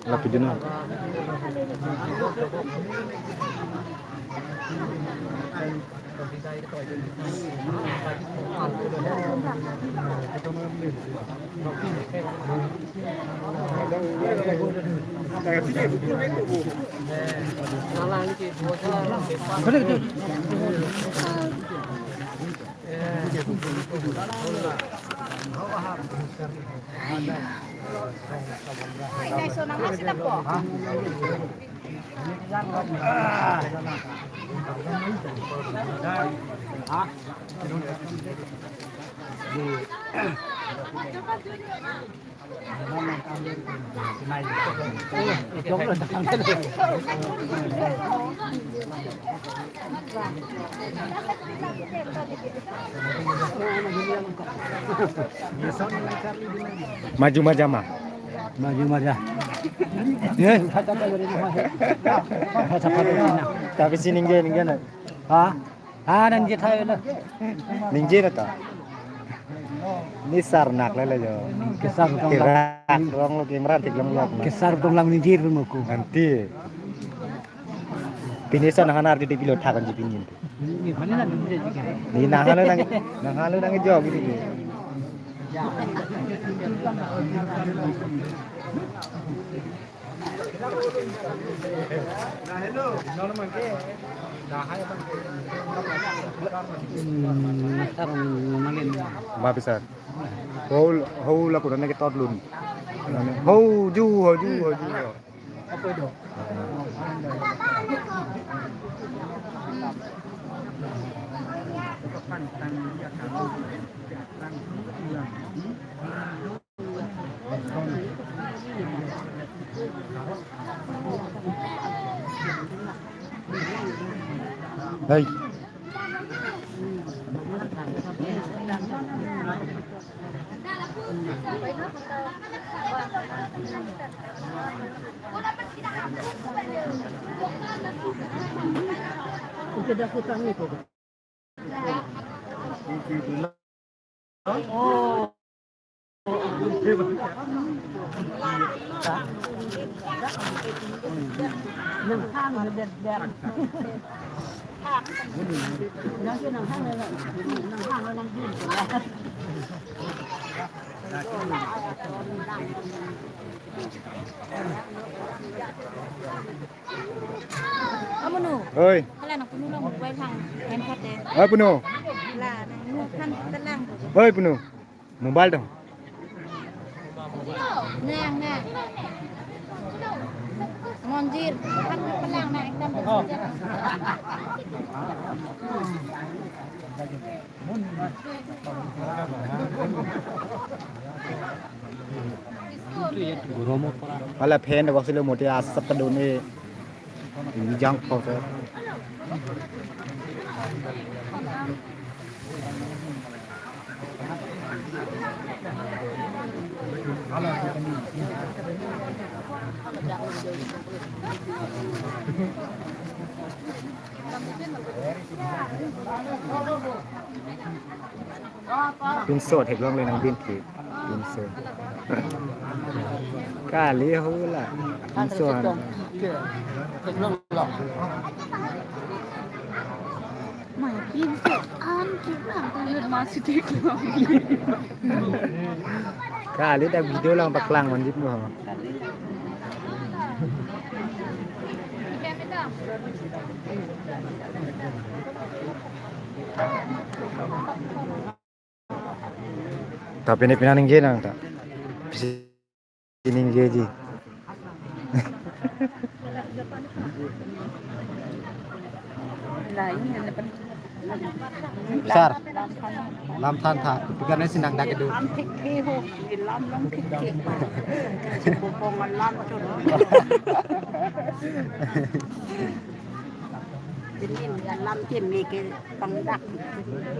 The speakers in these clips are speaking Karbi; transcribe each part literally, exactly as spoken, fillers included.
Lapi dino. Maju maja ma. Maju maja. Eh, kata apa dari rumah? Kata apa dari mana? Tapi si ningge, ningge na. Ha? Ah, ningje thai lo. Ningje na ta. Ni sar nak le le jo. Kesar tong lang. Tirak rong lo, camera tik long lo. Kesar tong lang ningje ru mo ko. Nanti. Pini sa nang hanar di bilo thakan ji pinin. Ni mana na ningje ji ke? Ni nang halo nang, nang halo nang jog gitu. Hmm, nang sar nang malen. Ma bisa. Hou, hou la kuda na ke tot lun. Hou ju, hou ju, hou ju. Hai. Amunu. Hoi. Hala nang punu lang mobile hang handphone te. Hoi punu. La nang nu khan telang. Hoi punu. Mobile dong. Nang nang. Monjir khan telang nang ekdam. Hala fan box lo mote asap kadun e. Ini jangkau saya. Pinso theklong le nang binthi. Pinso. Kali hula. Pinso an. Maya pinso an kita. Masih theklong. Kali ta video lang paklang manjit mo. Tapi ini pinang ningje nang ta. Pisi ningje ji. Lain yang depan. Sir. Lam than tha. Pi kane si nangdak kedo. Lam thekthe ho. Lam long thekthe. Bopong lam chot. Lam cheme ke pangdak.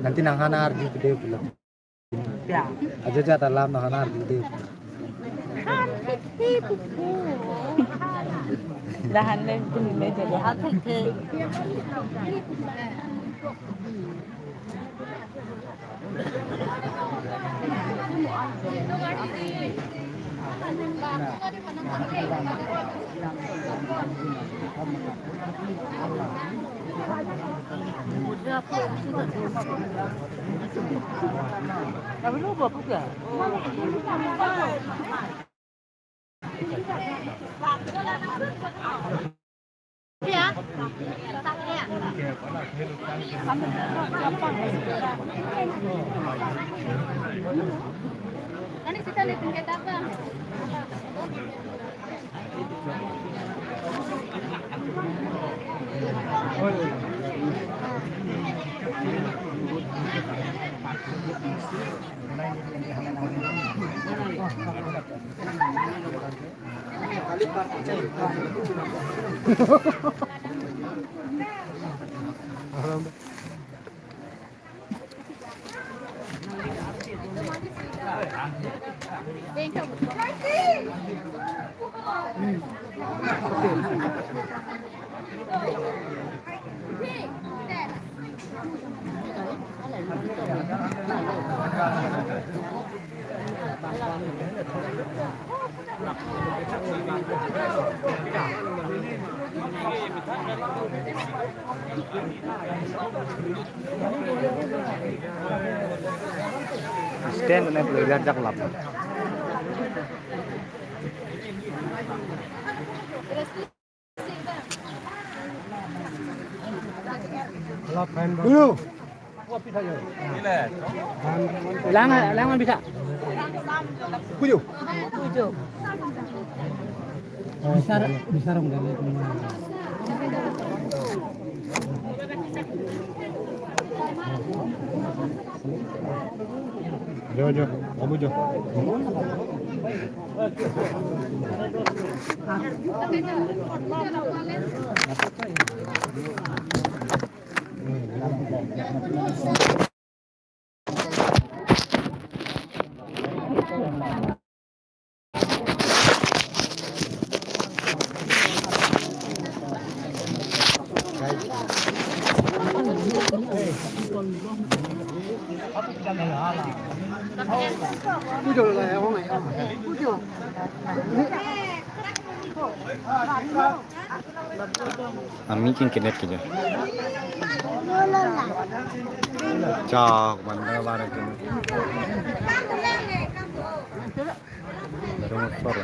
Nanti nang hana arju kedo pulo. Ya. Ajo jat alam nang hana arju kedo. Lam thekthe pupu. Lahan le pun le jadi. Lam thekthe. Stand na pula jak lap. Dulu. Lang, lang bisa. Kuju. Kuju. Bisa, bisa dong dari. Jo, jo, kamu jo. Ami king kenet keja. Chak, mana mana king. Dorong sor.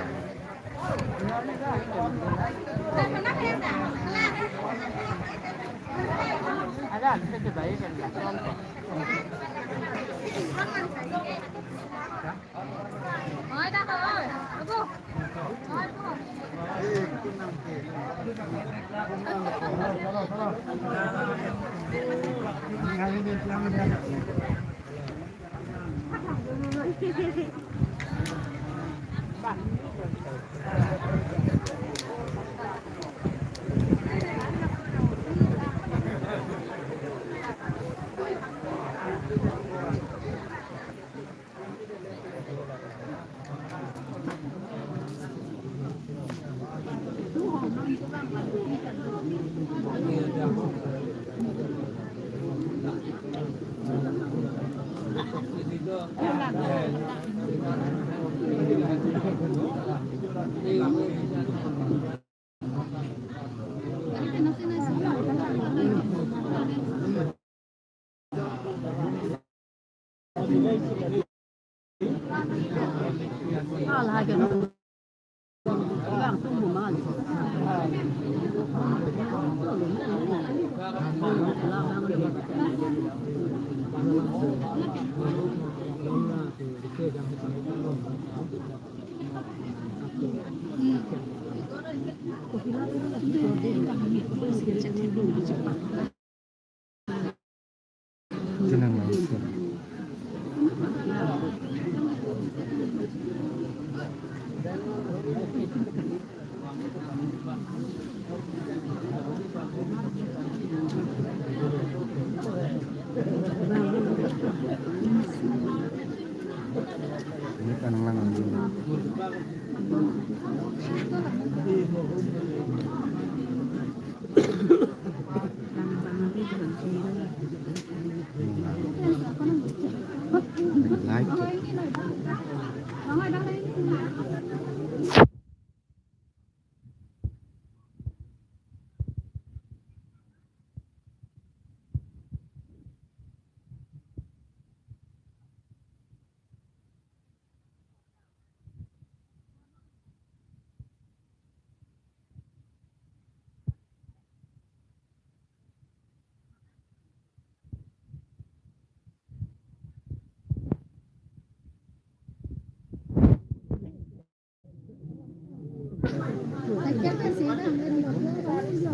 Tinang lang, sir. Ini kan lang. Like.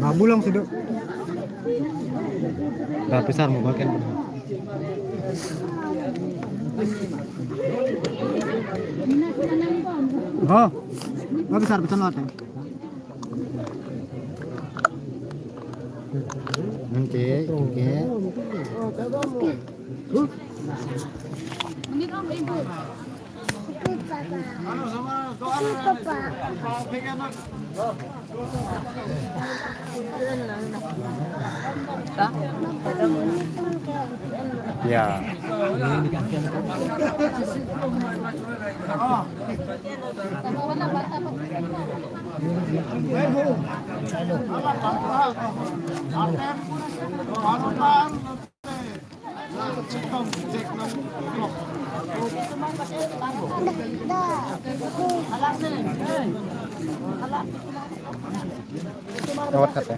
Babu lang sido. Rapi sar mo baken. Oh, rapi sar betul lah. Oke, oke. Ya. Lewat kata.